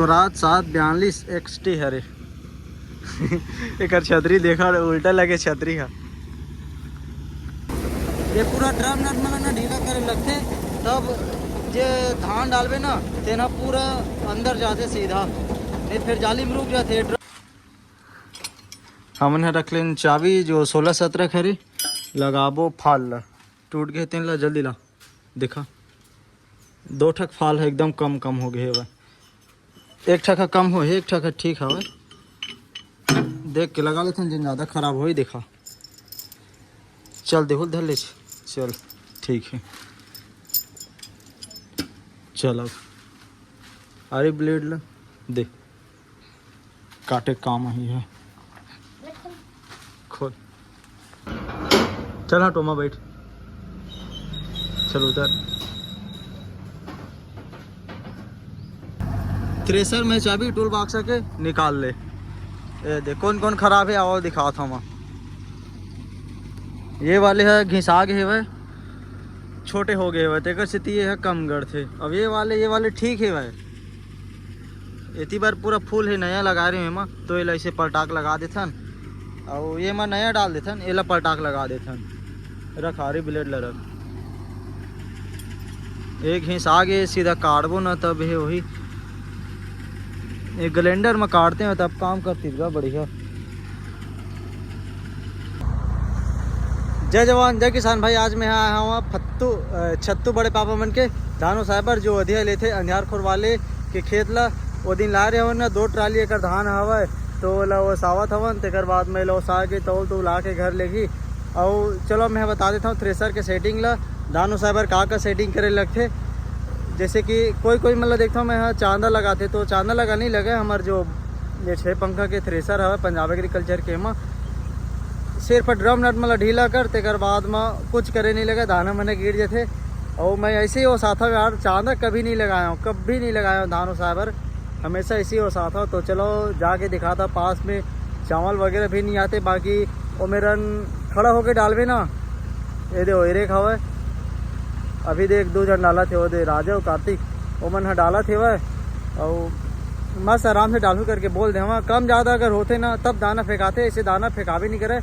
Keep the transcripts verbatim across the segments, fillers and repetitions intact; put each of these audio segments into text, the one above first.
तो रात सात बयालीस एक्सटी हरे। एकर छतरी देखा, उल्टा लगे छतरी हा। ये पूरा ड्रम नट मन ना ढीला करे लगथे, तब जे धान डालबे ना, तेन ह पूरा अंदर जाथे सीधा, नहीं फिर जाली में रुक जाथे ड्रम। हमन ह रख लेन चाबी जो सोलह सत्रह खरी, लगाबो फाल ला, टूट गए तेन ला जल्दी ला। देखा, दो ठक फाल है, एकदम कम कम हो गए हवय। एक ठक ह कम हो है, एक ठक ह ठीक हवय। देख के लगा लेथन, जिन ज्यादा खराब होई। देखा, चल देहुल धर ले। चल, ठीक है। चल अब अरे ब्लेड ला दे, काटे काम आही है। खोल। चल हाँ टोमा, बैठ। चल उधर। थ्रेसर में चाबी टूल बॉक्स के निकाल ले। ए दे, कौन कौन खराब है, आओ दिखात हूँ मैं। ये वाले है घिसा गए हवय, छोटे हो गए हवय, तेकर सेती ये ह कम गड़थे। अब ये वाले, ये वाले ठीक हवय। एती बार पूरा फुल है, नया लगा रहे हूँ एमा, तो एला ऐसे पलटाक लगा देथन। अउ ये मा नया डाल देथन, एला पलटाक लगा देथन। रख, आरी ब्लेड ला रख। एक हिंस आगे सीधा काटबो ना, तब हे वही। एक ग्लेंडर में काटते हैं, तब काम करती गा बढ़िया। जय जवान, जय किसान भाई। आज मैं आया हूँ फत्तू, अ, छत्तू बड़े पापा मन के धानो साहब बर, जो अधिया लेथे अंधियार खोर वाले के खेत ला। वो दिन ला रहे हो ना, दो ट्राली एकर धान हवय, तो ओला ओसावत हवन, तेकर बाद में एला ओसा के तौल तौला के घर लेगी। अउ चलो मैं बता देता हूँ थ्रेसर के सेटिंग ला, धान ओसाए बर का का सेटिंग करे लगथे। जैसे कि कोई कोई मतलब देखता हूँ मैं, हाँ, चांदा लगाथे, तो चांदा लगा नहीं लगे। हमार जो ये छः पंखा के थ्रेसर हवे पंजाब एग्रीकल्चर के, एमा सिर्फ ड्रम नट मतलब ढीला कर, तेकर बाद में कुछ करे नहीं लगे, दाना मने गिर जाथे। और मैं ऐसे ही ओसाथा हूँ यार, चांदा कभी नहीं लगाया हूँ, कभी नहीं लगाया हूँ धान ओसाए बर, हमेशा ऐसे ही ओसाथा हूँ। तो चलो जाके दिखाता, पास में चावल वगैरह भी नहीं आते, बाकी वो मेरन खड़ा होके डालबे ना। ये दे, ओरे खावे। अभी देख, दो जन डालत हे, वो दे, राजा अउ कार्तिक, ओमन ह डालत हेवय। अउ मस्त आराम से डालू करके बोल देवा। कम ज़्यादा अगर होथे ना, तब दाना फेंकाथे, ऐसे दाना फेंकाबे नहीं करे।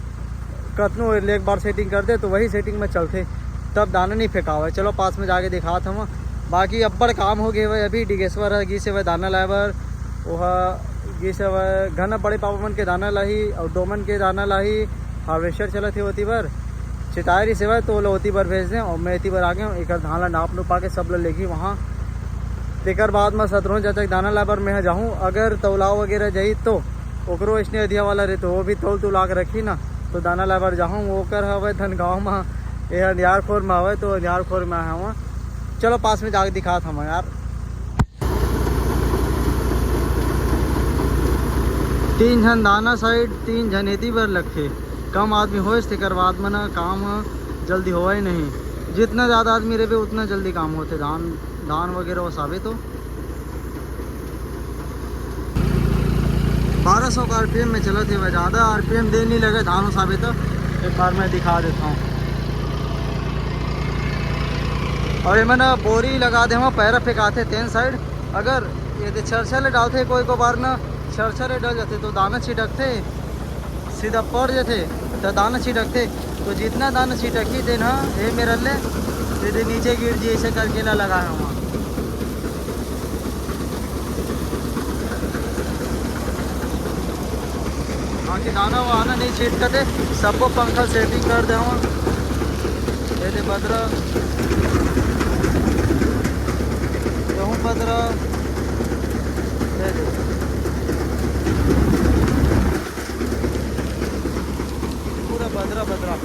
कतनो एक बार सेटिंग कर दे, तो वही सेटिंग में चलथे, तब दाना नहीं फेंकावे। चलो, पास में जाके दिखात हूँ। बाकी अब्बड़ काम हो गए हवय, अभी डिगेश्वर ह गिस हवय दाना लाए बर, ओहा गिस हवय घना बड़े पापा मन के दाना लाही, अउ डोमन के दाना लाही। हार्वेस्टर चलत हे ओती बर, चिताए रहिस हवय, तो ओला ओती बर भेज दें, अउ मैं एती बर आ गया हूँ। एकर धान ला नाप नूपा के सब ला लेगी वहाँ। तेकर बाद म सतरों जब तक दाना लाए बर मैं ह जाहूँ, अगर तौला वगैरह जाही, तो ओकरो अइसने अधिया वाला रहिथे, वो भी तौल तुला के रखही ना, तो दाना लाए बर जाहूँ। ओकर हवय धनगांव म, ये अंधियार खोर म हवय, तो अंधियार खोर म हवय। चलो, पास में जाके दिखात हवं यार। तीन झन दाना साइड, तीन झन एती बर लगथे। कम आदमी होइस, तेकर बाद म ना काम ह जल्दी होवय नहीं। जितना ज़्यादा आदमी रहिबे, उतना जल्दी काम होथे। धान, धान वगैरह ओसाबे तो बारह सौ का आरपीएम में चलत हे, ज़्यादा आरपीएम दे नहीं लगे धान ओसाबे तो। एक बार मैं दिखा देता हूँ। और ये मैंने बोरी लगा दे, वहाँ पैरा फेंकाथे तेन साइड। अगर ये दे छरछर ले डालथे कोई को बार ना, छरछर ले डल जाथे तो दाना छिटकथे, सीधा पड़ जाथे, तो दाना छिटकथे। तो जितना दाना छिटकही तेन ह, हे मेरा ले, ये दे नीचे गिर जी, ऐसे करके ला लगाए हवं। बाकी दाना वाना नहीं छिटकथे, सबको पंखा सेटिंग कर दे हवं। ये दे बदरा, गेहूँ बदरा, ये दे पूरा बदरा बदरा।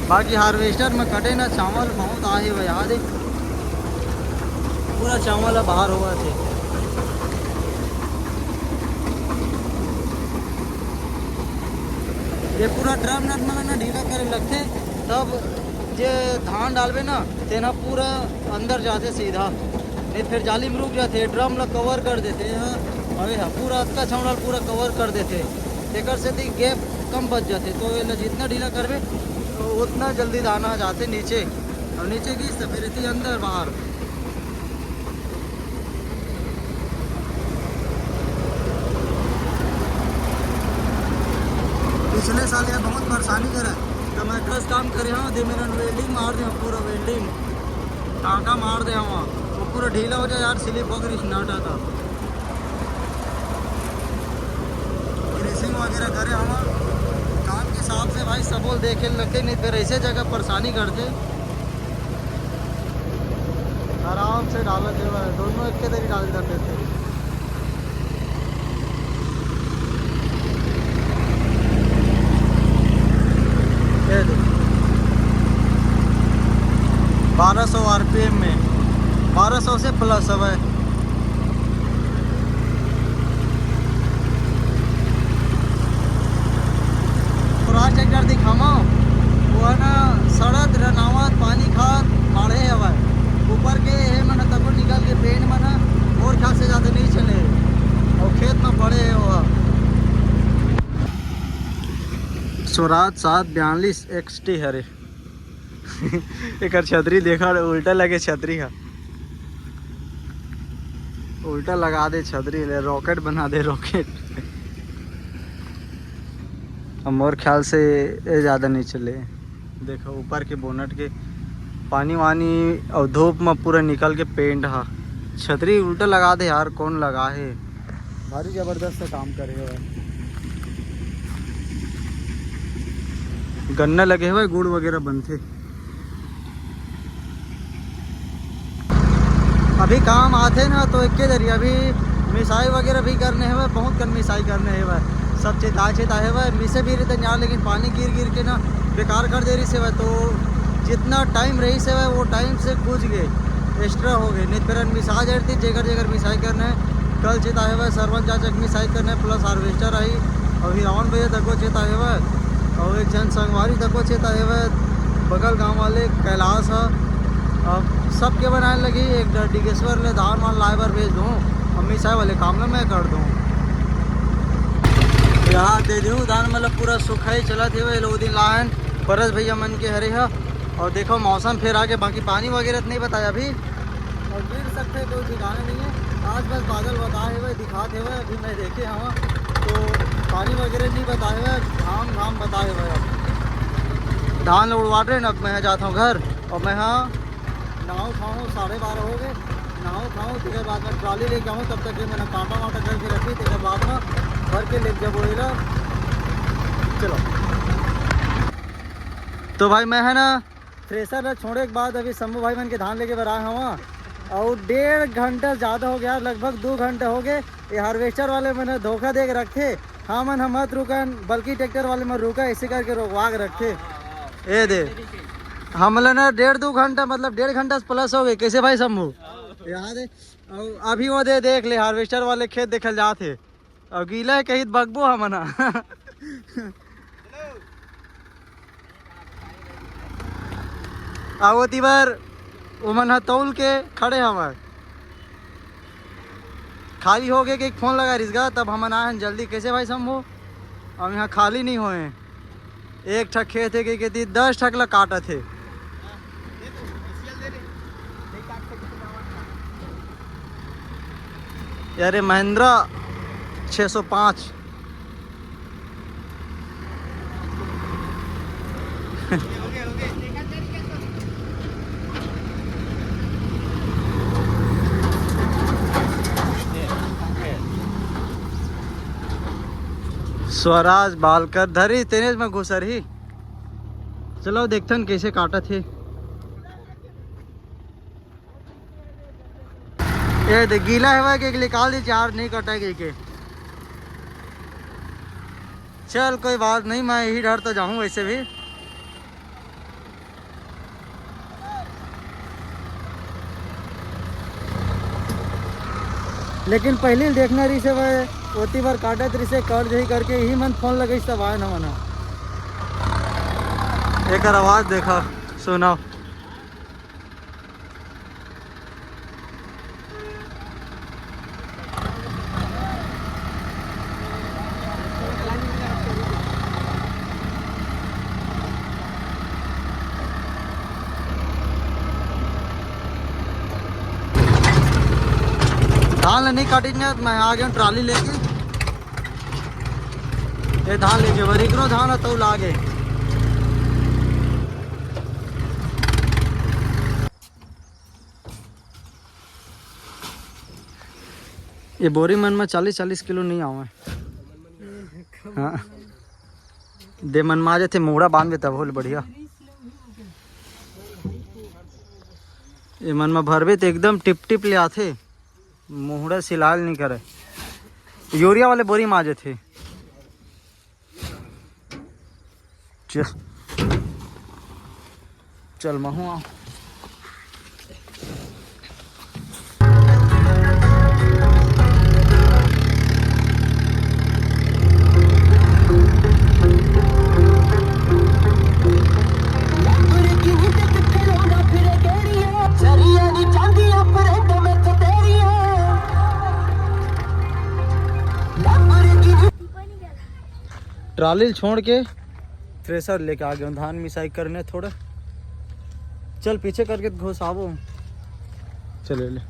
बाकी हार्वेस्टर में कटे ना, चावल बहुत आहे भाई, याद है, पूरा चावल अब बाहर होवत हे। ये पूरा ड्रम नट मन ना ढीला करे लगथे, तब जे धान डालबे ना, तेन ह पूरा अंदर जाथे सीधा, नहीं फिर जाली में रुक जाथे, ड्रम ला कवर कर देथे। हाँ, अबे हाँ, पूरा अतका छांव ला पूरा कवर कर देथे, तेकर सेती गैप कम बच जाथे। तो एला जितना ढीला करबे, उतना जल्दी दाना जाथे नीचे, और नीचे गिस त फिर एती अंदर बाहर। साले बहुत परेशानी करे। तो मैं दस काम करे हूँ, दे मेरा welding मार दे, पूरा welding टाँका मार दे हूँ, वो पूरा ढीला हो जाए यार, slip वगैरह स्टार्ट आता। ग्रीसिंग वगैरह करे हूँ काम के हिसाब से भाई, सब बोल देखे लगते, नहीं फिर ऐसे जगह परेशानी करते। आराम से डालत हे भाई, दोनों एक के दरी डाल देते थे। ये देखो, बारह सौ आरपीएम में, बारह सौ से प्लस हवे। स्वराज ट्रैक्टर दिखामा, वो है ना, सड़त, रनावत, पानी खात, माढ़े हवय। ऊपर के हे मन तको निकल के पेंट मन ह, मोर ख्याल से ज्यादा नहीं चले, और खेत में पड़े हे वो। स्वराज सात बयालीस एक्सटी हरे। एकर छतरी देखा, उल्टा लगे छतरी हा, उल्टा लगा दे छतरी ले, रॉकेट बना दे रॉकेट। अब मोर ख्याल से ये ज्यादा नहीं चले। देखो ऊपर के बोनट के पानी वानी और धूप में पूरा निकल के पेंट हा। छतरी उल्टा लगा दे यार, कौन लगा हे? भारी जबरदस्त काम करे हे भाई। गन्ना लगे हुए, गुड़ वगैरह बनथे। अभी काम आथे ना तो एके दरी, अभी मिसाई वगैरह भी करने हवे, बहुत कन मिसाई करने हवे। सब चेताए चेताए हवे, मिसे भी रहिते यार, लेकिन पानी गिर गिर के ना बेकार कर दे रहिस हवे। तो जितना टाइम रहिस हवे वो टाइम से कुछ गए, एक्स्ट्रा हो गए, नहीं तो फिर मिसा जाती। जेकर जेकर मिसाई करना है, कल चेताए हवे, सरवन चाचा के मिसाई करना है, प्लस हार्वेस्टर आई। अभी रावण भैया तको चेताए हवे, और एक झन संगवारी तको चेताए हवे, बगल गांव वाले कैलाश ह। अब सबके बनाए लगी, एक डर डिगेश्वर ले धान वान लाए बर भेज दूँ, अम्मी साहब वाले काम ला मैं कर दूँ। यहाँ दे दूँ धान, मतलब पूरा सुखाई चलत हे, वो दिन लाहन परस भैया मन के हरे ह। और देखो मौसम फिर आगे, बाकी पानी वगैरह तो नहीं बताया अभी। और गिर सकते, कोई ठिकाना नहीं है। आज बस बादल बताए हुए, दिखाते हुए अभी मैं देखे हवा, तो पानी वगैरह नहीं बताए हुए, घाम घाम बताए हुए। अब धान ला उड़वा रहे ना, अब मैं जाता हूँ घर, और मैं हाँ नहाऊँ खाऊँ, साढ़े बारह हो गए, नहाऊँ खाऊँ, तेकर बाद में ट्राली लेके आऊँ, तब तक ये मैंने कांटा वाटा करके रखी, तेकर बाद में भर के ले जब उड़ेला। चलो, तो भाई मैं है ना, थ्रेसर ला छोड़े के बाद अभी शंभू भाई मन के धान लेके बर आए हवा, और डेढ़ घंटा ज़्यादा हो गया, लगभग दो घंटा हो गए। ये हार्वेस्टर वाले मन ह धोखा दे के रखथे, हमन ह मत रुकन, बल्कि ट्रैक्टर वाले मन रुका, ऐसे करके रोकवा के रखथे। ये दे, हमला ना डेढ़ दो घंटा, मतलब डेढ़ घंटा से प्लस हो गए। कैसे भाई शंभू? याद है? और अभी वो दे, देख ले, हार्वेस्टर वाले खेत देखल जात हे। अउ गीला हे कही त बकबो हमन ह। अउ ओती बर ओमन ह तौल के खड़े हवय। खाली हो गे के एक फोन लगा रिस गा, तब हमन आए हन जल्दी। कैसे भाई शंभू? अब यहाँ खाली नहीं होए। एक ठक खेत हे के, के ती दस ठक ला काटत हे। यार, ये महिंद्रा छः सौ पाँच। स्वराज बालकर धरी तेनेज में घुसर ही। चलो देखथन कैसे काटत हे। ये दे गीला हवय के निकाल दे, चार्ज नहीं कटे के, के। चल कोई बात नहीं, मैं यही डर तो जाऊँ वैसे भी। लेकिन पहले देखना रहिस हे, ओती बर काटत रहिस हे, कट जही करके ही मन फोन लगइस तब आए न मना। एकर आवाज देखा, सुनाओ। धान ल नहीं काटिस ना, मैं आ गया ट्राली लेके। धान ले जेबर, एकरो धान ह तौ लागे। ये बोरी मन में चालीस चालीस किलो नहीं आवे। हाँ, दे मन में आ जाते, मुड़ा बांध देता, बहुत बढ़िया। ये मन में भरबे तो एकदम टिप टिप ले आथे, मुहड़ा सिलाल नहीं करे। यूरिया वाले बोरी में आ जाते। चल, चल महू आ। ट्राली ल छोड़ के थ्रेसर लेके आ गए धान मिसाई करने थोड़ा। चल पीछे करके घुसाबो। चले ले।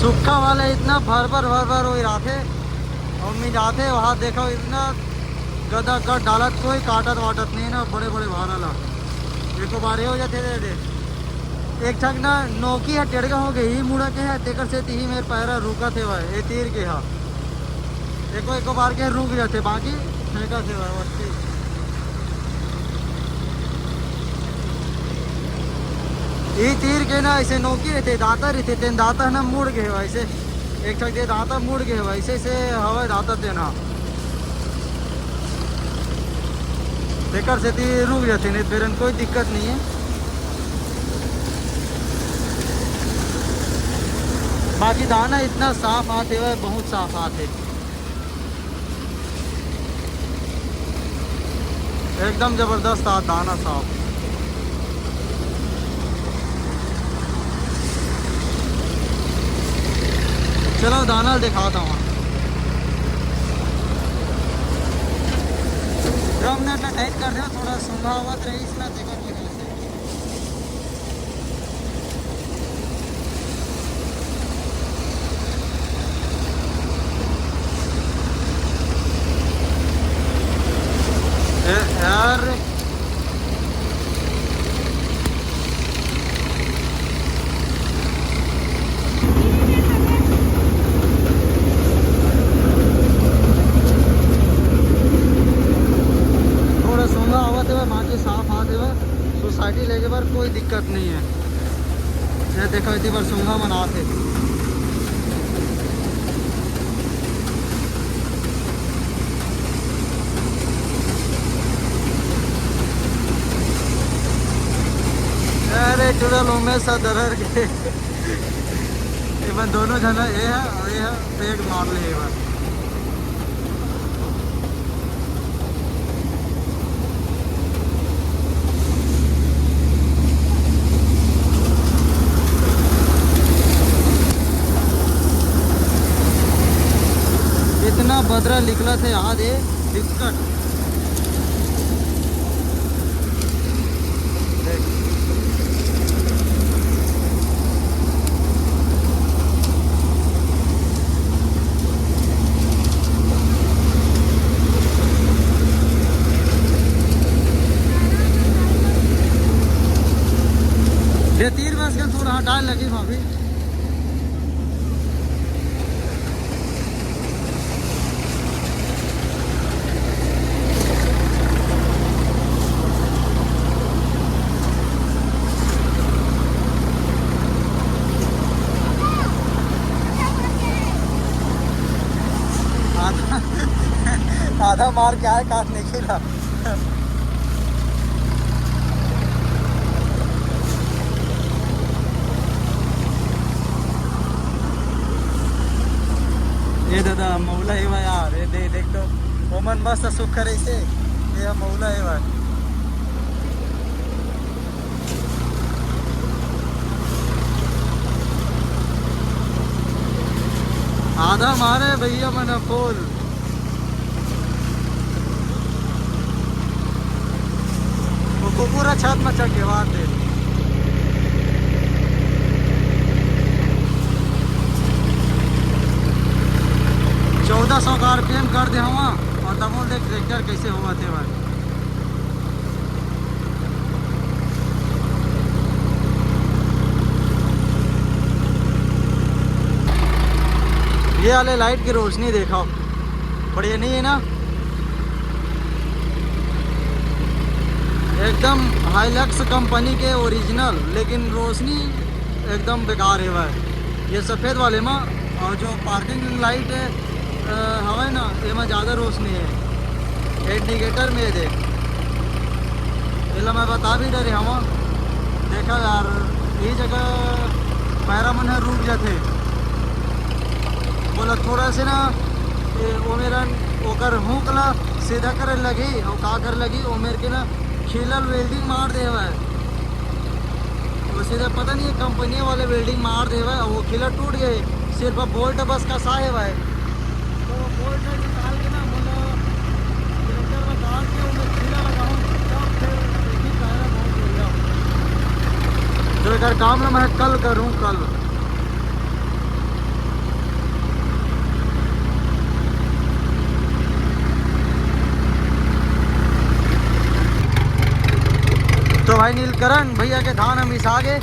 सूखा वाला इतना भर भर भर भर होई रहिथे, अउ मिंजाथे वहाँ देखो इतना गदा गद डालत, कोई काटत वाटत नहीं ना, बड़े बड़े भारा ला। एको बार ये हो जाथे दे, दे। एक ठक ना नोकी ह टेड़गा हो गई, मुड़ा के है, तेकर सेती ही मेर पैरा रुकत हे भाई, ये तीर के हा। एको एको बार के रुक जाथे, बाकी फेंकत हे भाई, वस्ती। ई तीर के ना ऐसे नोकी रहते, दांता रहते, तेन दांता ना मुड़ गए भाई से। एक ठक दे दांता मुड़ गए भाई से, से हवा दांता तेना। तेकर सेती रुक जाथे, नहीं तो फिर कोई दिक्कत नहीं है। बाकी दाना इतना साफ आथे, वह बहुत साफ आथे। एकदम जबरदस्त आ दाना साफ। चलो दाना दिखाता हूँ। ड्रम ने इतना टाइट कर दिया, थोड़ा सूंघा हुआ तो रही इसमें, देखो। ए, यार। दिक्कत नहीं है। ये देखो, इतनी बार सूंघा मन आथे। अरे टुरा लो, मैं सा दरर के। एमन दोनों झन, ए ह अउ ए ह पेग मार ले एमन। इतना बदरा निकलत हे आज, ए बिकट। ये तीर बस के थोड़ा हटाए लगी भाभी। आधा, आधा मार के आए काट नहीं खिला। ए दादा, मौला हे भाई यार, ए दे, देख तो, ओमन मस्त सुख करे से, ए मौला हे भाई। आधा मारे भैया मन फुल। वो कुकुर छत में चढ़ के बात है। चौदह सौ का आरपीएम कर दे हवा, और तब बोल दे ट्रैक्टर कैसे हुआ थे भाई। ये वाले लाइट की रोशनी देखो, बढ़िया नहीं है ना? एकदम हाइलक्स कंपनी के ओरिजिनल, लेकिन रोशनी एकदम बेकार है भाई। ये सफेद वाले में, और जो पार्किंग लाइट है, अ, हवय ना, एमा ज़्यादा रोशनी है। इंडिकेटर में दे, एला मैं बता भी डरे हवा। देखा यार, ये जगह पैरा मन ह रुक जाथे। बोला थोड़ा से ना, ए, ओ मेरा ओकर हुक ला सीधा करे लगी, और का करे लगी, ओ मेरे के ना खिलल वेल्डिंग मार दे हवय। वो सीधा पता नहीं है, कंपनी वाले वेल्डिंग मार दे हवय, वो खिलल टूट गए, सिर्फ बोल्ट बस कसा है भाई। तो वो बोल्ट निकाल के ना, बोला, सिलेंडर में डाल के उन्हें खिला लगाऊं, तब फिर देखी टायर बहुत बढ़िया। तो एक काम ना, मैं कल करूं, कल। तो भाई नीलकरण भैया के धान हम मिसा गे।